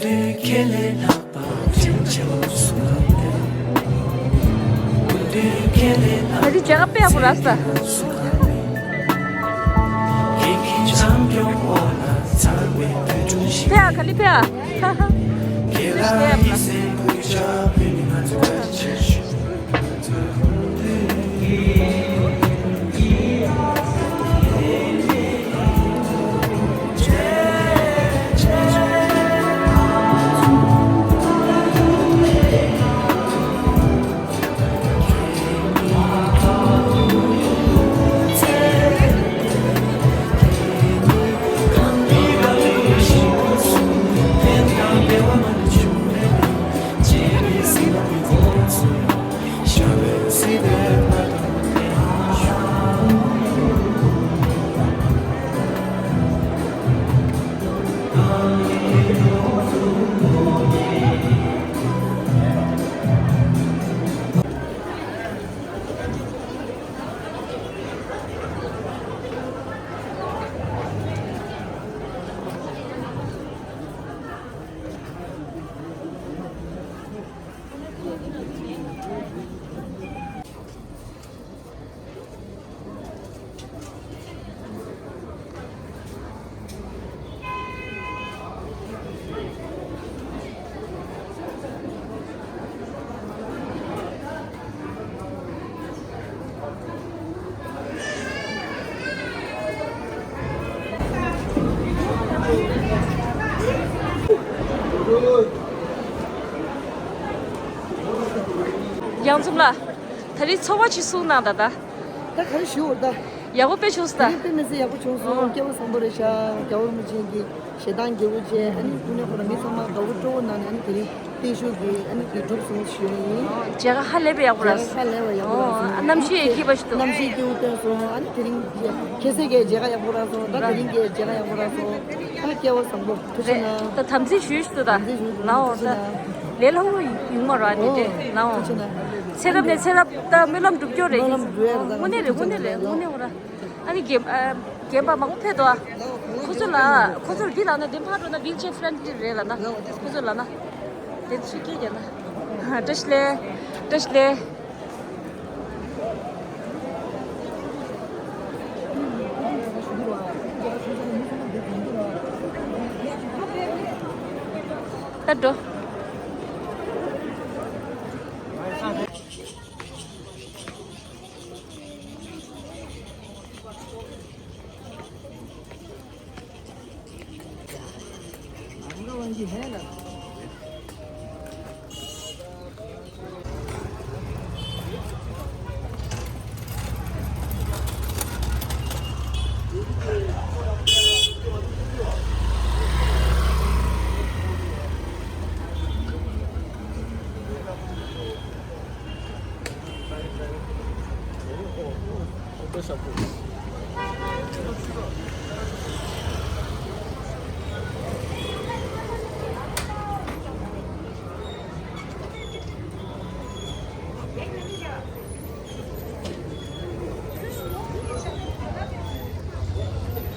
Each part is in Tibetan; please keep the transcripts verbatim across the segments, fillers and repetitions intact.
ད་དེ་ཇ་ག་པེ་ཡག་པོ་ར་ས། ཕེ་ཨ་ག་ལི་ཕེ་ཨ། ཕེ་ཨ་པ་ལ། ཡང་འཛོམས་ལ། ད་རེས་ཚོར་བ་ཅིག་གསུངས་གནང་ད་ད། ད་ག་རེ་ཞུ་འོ་ད། ཡག་པོ་དཔེ་བྱུང་སོང་ད། དེ་རིང་དཔེ་མི་སྲིད་ཡག་པོ་བྱུང་སོང་། ཨོ། སྐལ་བ་བཟང་པོ་རེད་ཤག་རྒྱལ་བ་རིན་པོ་ཆེ་གི་ཞལ་ཐང་དགེ་བོ་བྱས། ཨ་ནི་དངོས་གནས་ཁོ་རང་མི་ཚང་མ་དགའ་བོ་སྤྲོ་བོ་གནང་ནས། ཨ་ནི་དེ་རིང་བརྟན་བཞུགས་ཀྱི་ཨ་ནི་དེ་གྲུབ་སོང་ཞུ་ཡ་ཡིན། མཇལ་ཁ་ཧ་ལས་པའི་ཡག་པོ་ར། མཇལ་ཁ་ཧ་ལས་པ་ཡག་པོ་ར་སོང་། ཨོ། གནམ་གཤིས་ཡང་སྐྱིད་པ་ཞིག་འདུག་གནམ་གཤིས་སྐྱིད་པོ་ཐོན་སོང་། ཨ་ནི་དེ་རིང་ཁྱེད་ཚོས་ཀྱི་མཇལ་ཁ་ཡག་པོ་རག་སོང་། ད་དེ་རིང་གི་མཇལ་ཁ་ཡག་པོ་རག་སོང་། ད་སྐལ་བ་བཟང་པོ། ཐུགས་རྗེ་གནང་། ད་དམ་འཛིན་ཞུས་ཤིག་ད། དམ་འཛིན་ཞུས་ལའོ་ད། ཐུགས་རྗེ་གནང་། ལས་སླ་པོ་ཡོང་མ་རེད་ཨ་ནི་དེ། ཨོ། ལའོ། ཐུགས་རྗེ་གནང་། ཚེ་རབས་ནས་ཚེ་རབས་ད་སྨོན་ལམ་འགྲུབ་ཀྱོག་རེད། སྨོན་ལམ་འགྲུབ་ཡ་རེད་ད། དངོས་གནས་རེད། དངོས་གནས་རེད། དངོས་གནས་རེད། ཨ་ནི་རྒན་ཨ་རྒན་པ་མང་པོ་ཕེབས་འདུག་ཨ། ཁོ་ཚོ་ལ་ཁོ་ཚོར་འདི་ལབ་ན། འདི་ཕར་འགྲོ་ན་wheelchair friendly རེད་ལབ་ན། ཁོ་ཚོ་ལབ་ན། དེ་ཚོས་སྐད་རྒྱབ་ན། བཀྲ་ཤིས་བདེ་ལེགས། བཀྲ་ཤིས་བདེ་ལེགས། ད་འགྲོ།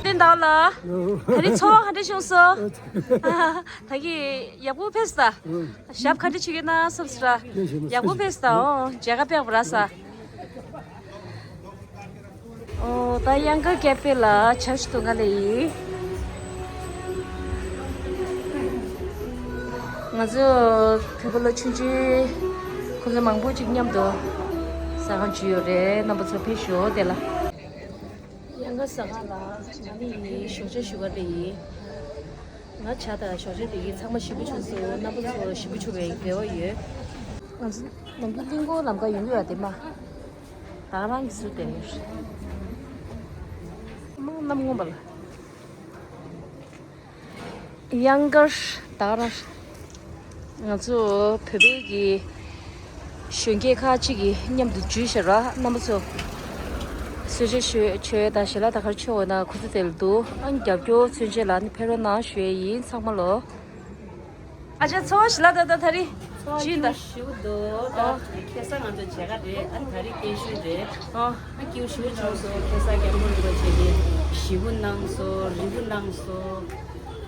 བསྟན་བདག་ལགས། ད་རིང་ཚོར་བ་ག་འདྲ་བྱུང་སོང་། ད་གིན་ཡག་པོ་ཕེབས་སོང་ད། ཞབས་ག་འདྲ་བྱེད་ཀྱི་ན་བསམ་སོང་ར། ཡག་པོ་ཕེབས་སོང་ད། ཨོ། མཇལ་ཁ་དཔེ་ཡག་པོ་རག་སོང་། ཨོ། ད་གཡང་དཀར་ཀེ་ཧྥེ་ལ་ཇ་ཞིག་འཐུང་ག་སླེབས་ཡིན། ང་ཚོ་བོད་པ་ལོ་ཆུང་ཆུང་ཁོ་ཚོ་མང་པོ་ཅིག་མཉམ་དུ་ཟ་ཁང་ཅིག་ཡོད་རེད། རྣམ་པ་ཚོ་ཕེབས་ཤོག་དེ་ལ། གཡང་དཀར་ཟ་ཁང་ལ་ང་ནི་ཞོགས་ཇ་ཞུ་ག་སླེབས་ཡིན། ང་ཇ་དང་ཞོགས་ཇ་དེ་གིས་ཚང་མ་ཞིམ་པོ་བྱུང་སོང་། རྣམ་པ་ཚོ་ཞིམ་པོ་བྱུང་བའི་རེ་བ་ཡོད། ང་ཚོ་ནམ་རྒྱུན་གླིང་སྐོར་ལམ་ཁ་ཡོང་གི་ཡོད་དེ་མ། ད་རང་གི་ཟུར་དེར་ཡོད་རེད། མ་གནམ་སྔོན་པ་ལ། གཡང་དཀར་ད་རང་། ང་ཚོ་བོད་པའི་གི་གཞོན་སྐྱེས་ཁག་ཅིག་གིས་མཉམ་དུ་འཇུས་བཞག་ར། རྣམ་པ་ཚོ་གསོལ་ཇ་མཆོད་ད་ཞལ་ལག་ད་ག་རེ་མཆོད་འོ་ན་ཁོ་ཚོ་དེ་ལ་འདུག་ཨ་ནི་རྒྱབ་སྐྱོར་མཚོན་ཆེད་ལ་ནི་ཕེབས་རོགས་གནང་ཞུ་ཡས་ཡིན་ཚང་མ་ལོ། ཨ་ཅག་ཚོ་ཞལ་ལག་ད་ད་ད་རི་ཚོ་ཇི་ད་ཞུ་འདུག་ད་ཨོ། ཁ་སང་ང་ཚོ་མཇལ་ཁ་རེད། ཨ་ནི་ད་རི་སྐྱེས་ཤུལ་རེད། ཨོ། ཨ་སྐྱེས་ཤུལ་བྱུང་སོང་། ཁ་སང་རྒྱལ་པོ་རིན་པོ་ཆེ་གིས་ཞི་བོ་གནང་སོང་། རིལ་བུ་གནང་སོང་།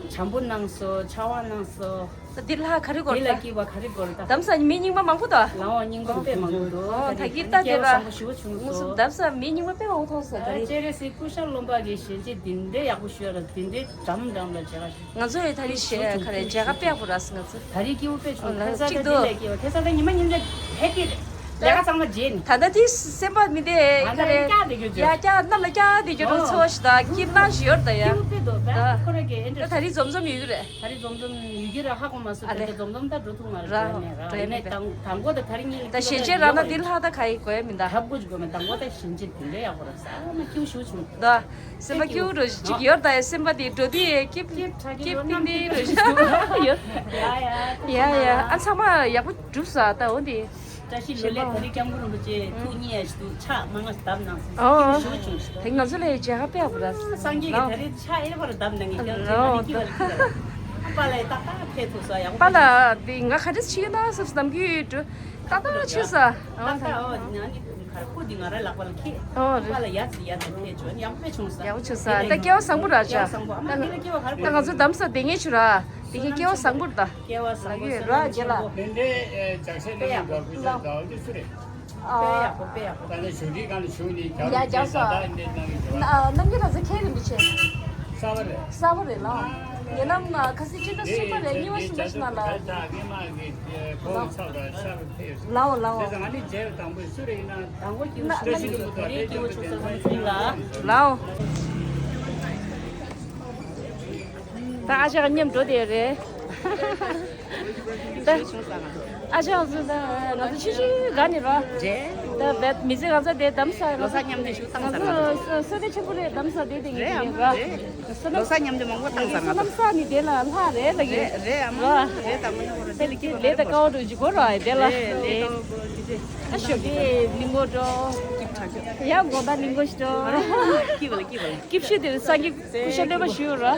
བྱམས་པོ་གནང་སོང་། ཕྱག་དབང་གནང་སོང་། འདི་ལྷ་ག་རེ་དགོས་དེ་ལ་ད། སྐྱིད་པ་ག་རེ་དགོས་ད། དམ་ས་མི་རྙིང་པ་མང་པོ་ད། ལའོ་རྙིང་པ་དཔེ་མང་པོ་འདུག་ཨོ་ད་གིར་ད་དེ་ར། སྐྱེ་བ་བཟང་པོ་ཞུ་བ་བྱུང་སོང་། དམ་ས་མི་རྙིང་པ་དཔེ་མང་པོ་མཐོང་སོང་ད་རེད། སྤྱན་རས་གཟིགས་སྐུ་ཤ་རློན་པ་གི་ཞལ་ལྕེ་འདི་འདྲའི་ཡག་པོ་ཞུ་ཡ་ལ་འདི་འདྲའི་འགྲམ་འགྲམ་ལ་མཇལ་ཁ་ཞུ། ང་ཚོ་ཡི་ད་རེས་ཞལ་ཁ་རེ་མཇལ་ཁ་དཔེ་ཡག་པོ་རག་སོང་ང་ཚོ། ད་རེས་སྐྱིད་པོ་དཔེ་བྱུང་། ཁ་སང་ད་འདི་ལས་སྐྱིད་པ། ཁ་སང་ད་ཉི་མ་ཉིན་ལ་ཧེ་པི་ལས་ཀ་གཙང་མ་བརྗེད་ནས། ད་ལྟ་དེ་སེམས་པ་མི་བདེ་ཁ་རེ། ཡ་ཀྱ་གནམ་ལ་ཀྱ་བདེ་རྒྱུ་རུ་ཚོ་ཞིག་ད་སྐྱིད་སྣང་ཞིག་ཡོད་ད་ཡ། སྐྱིད་པོ་དཔེ་འདུག་ད་ཁོ་ར་གི་ཨེ་འདྲ། ད་རེས་འཛོམས་འཛོམས་ཡོད་རེད། ད་རེས་འཛོམས་འཛོམས་ཡོད་ཀྱི་ར། ཧ་གོ་མ་སོང་། ཨ་ལེ། ད་འཛོམས་འཛོམས་ད་འགྲོ་ཐུབ་མ་རེད་ར། ཡིན་ནའི་ར། ར་ཡིན་ནའི་ཡིན་ནའི་དང་དང་པོ་ད་ད་རེས་ཉིན་ད་ཞལ་ལྕེ་རག་ན་འདི་ལྷག་ད་ག་ཡི་དགོས་ཡ་མིན་ད། ཧབ་གོ་ཅིག་དགོས་མེད། དང་པོ་ད་ཞལ་ལྕེ་དེ་འདྲ་ཡག་པོ་ར་ས་མ་སྐྱིད་པོ་ཞུ་བྱུང་། ད་སེམས་པ་སྐྱིད་པོ་འགྲོ་ཅིག་ཡོད་ད་ཡ། སེམས་པ་དེ་འགྲོ་དུས་སྐྱིད་སྐྱིད་སྐྱིད་སྐྱིད་སྟེང་དེ་འགྲོ་ཅིག་ཡོད། ཡ་ཡ་ཡ་ཡ། ཨ་ཚང་མ་ཡག་པོ་གྲུབ་ས་ད་འོ་དེ། བཀྲ་ཤིས་བདེ་ལེགས། ད་རེས་སྐྱབས་མགོན་རིན་པོ་ཆེ་ཐུགས་མཉེས་ཡ་ཞིག་འདུག་ཕྱག་མང་ང་བརྡབ་གནང་སོང་། ཨོ། ཞུ་བྱུང་ཞིག་དེ་ང་ཚོ་ལ་མཇལ་ཁ་དཔེ་ཡག་པོ་རག་སོང་། སངས་རྒྱས་ཀྱིས་ད་རེས་ཕྱག་གཡས་པར་བརྡབ་གནང་གི་ཀྱང་ཨོ། ཁྱེད་རང་གཉིས་ཀྱིས་བར་ཀྱི་ཨ་པ་ལ་ཏག་ཏག་ཕེབས་ཐུབ་ས་ཡག་པོ། པ་ལགས་འདི་ང་ག་འདྲས་བྱེད་ཀྱི་ན་བསམ་བསམ་གྱི་འགྲོ། ཏག་ཏག་ཕྱིན་ས། ཨོ་ཏག་ཏག་ཨོ་ང་ནི་ཁར་ཁུ་འདི་ང་ར་ལག་པ་ལ་ཁྱེད་ཨོ་པ་ལ་ཡ་ཙི་ཡ་ཙི་ཕེབས་བྱུང་། ཡག་པོ་བྱུང་ས། ཡག་པོ་བྱུང་ས། ད་སྐལ་བ་བཟང་པོ་རག་ཅག་ཨ་མ་འདི་ལ་སྐལ་བ་ག་རེ། ད་ང་ཚོ་དམ་ས་བསྡད་མཁན་བྱུང་ར། དེ་གའི་སྐལ་བ་བཟང་པོ་རེད་ད། སྐལ་བ་བཟང་པོ། ལགས་ཡོད་ར་རྒན་ལགས། དེ་འདྲའི་ཨེ་ལྕགས་ཤེལ་ནང་འགྲོ་དགོས་ཤག་ད་འོ་དེ་སུ་རེད། དཔེ་ཡག་པོ་དཔེ་ཡག་པོ། ད་ནི་ཞུ་སྒྲིག་གང་ལ་ཞུ་ནི་རྒྱ་ཡ་རྒྱ་ས། ད་འདི་གནང་གི་འདུག་ཨ་རྣམ་རྒྱལ་ལགས་ཚོ་མཁན་རིན་པོ་ཆེ། གསར་པ་རེད། གསར་པ་རེད་ལགས། ཉེ་ལམ་ཁ་སང་སྤྱི་ཟླ་གསུམ་པ་རེད། གཉིས་པ་གསུམ་པ་ཞིག་ནང་ལ། ད་ད་ངེད་མ་གི་ཁོང་ཚོ་ལ་ཤར་ཕེབས། ལའོ་ལའོ། དེ་ཚོ་ང་ནི་མཇལ་དང་པོ་སུ་རེད་ཡིན་ན། དང་པོ་སྐྱིད་པོ་ཞུ་ན་ཞུ་ན་ཞུ་ན་ཞུ་ན་ཞུ་ན། ལའོ། ད་ཨ་ཅག་མཉམ་འགྲོ་དེ་རེད། ད་ཨ་ཅག་ཚོ་ད་ང་ཚོ་ཆུ་ཆུ་ག་ནས་རོ། རེད། ད་བེད་མི་ཚེ་ང་ཚོ་དེ་དམ་ས་ལོ་གསར་མཉམ་དུ་ཞུ་བཏང་ས་ང་ཚོ་བསོད་བདེ་ཆེན་པོ་རེད། དམ་ས་དེ་དེ་ཡིན་རེད་ར། བསོད་ནམས། ལོ་གསར་མཉམ་དུ་མང་པོ་བཏང་ས་ང་ཚོ། བསོད་ནམས་ས་ནི་དེ་ལ་ལྷ་རེད་ལ་ཡིན། རེད་རེད་ཨ་མ། ར། རེད་ད་མ་ཡོང་རེད། དེ་ལ་ཀི་ལས་ད་ཀའོ་འགྲོ་ཅིག་གོ་ར་དེ་ལ། རེད་རེད། ཨ་ཞོགས་ཀྱི་ལིང་གོ་འགྲོ། ཡ་གོ་ད་ལིང་གོ་ཞིག་འགྲོ། ཀི་བ་ལ་ཀི་བ་ལ། ཀིབ་ཤི་དེ་སངས་རྒྱས་སྐུ་ཤ་ལེན་པ་ཞུ་ར།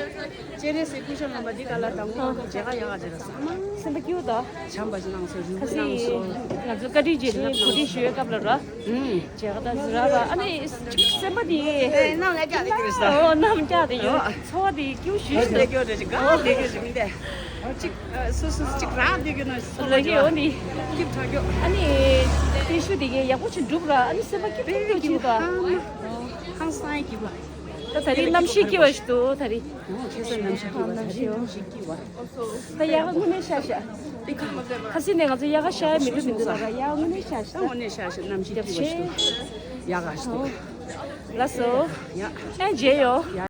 སྤྱན་རས་གཟིགས་སྐུ་ཤ་ལེན་པ་འདི་ག་ལ་དང་པོ་མཇལ་ཁ་ཡག་ག་བྱེད་ར་ས་མ། སེམས་པ་སྐྱིད་པོ་དང་། བྱམས་པ་ཞིག་གནང་སོང་། རིན་པོ་ཆེ་གནང་སོང་། ང་ཚོ་བཀའ་དྲིན་རྗེས་དྲན་གོ་སྒྲིག་ཞུ་བའི་སྐབས་ལ་ར། ཨུམ། མཇལ་ཁ་དང་ཟུར་ར་ར་ཨ་ནི་སེམས་པ་དེ། ཨེ་ནམ་ལ་རྒྱག་ལས་ཀྱི་རེད་ས། ཨོ་ནམ་རྒྱག་དེ་ཡོད། ཨོ། ཚོར་བ་དེ་སྐྱིད་པོ་ཞུ་ཞུ་ལས་ཀྱི་རེད་ཅིག་ག་ལས་ཀྱི་རེད་མི་འདས། ཅིག་སུ་སུ་ཅིག་རག་བསྡད་ཀྱི་ན་སོ་ལ་གི་འོ་ནི། སྐྱིད་དྲག་གི། ཨ་ནི། དེ་ཤུ་དེ་གའི་ཡག་པོ་ཅིག་འགྲུབ་ར། ཨ་ནི་སེམས་པ་སྐྱིད་པོ་ཅིག་ད། ཧང་སང་སྐྱིད་པ། ད་ད་རིང་གནམ་གཤིས་སྐྱིད་པ་ཞིག་འདུག་ད་རིང་། ཁ་སང་གནམ་གཤིས་སྐྱིད་པ། ད་རིང་གནམ་གཤིས་སྐྱིད་པ། ད་ཡག་ག་དངོས་གནས་ཤ་ཤ། ཁ་སང་ནས་ང་ཚོ་ཡག་ག་ཤ་ཡ་མི་འདུག་མི་འདུག་ལ་ར། ཡག་ག་དངོས་གནས་ཤ་ཤ། ད་དངོས་གནས་ཤ་ཤ་གནམ་གཤིས་སྐྱིད་པ་ཞིག་འདུག་ཡག་ག་ཞིག་འདུག་ལགས་སོ། ཡ། ཨེ་མཇལ་ཡོང་། ཡ།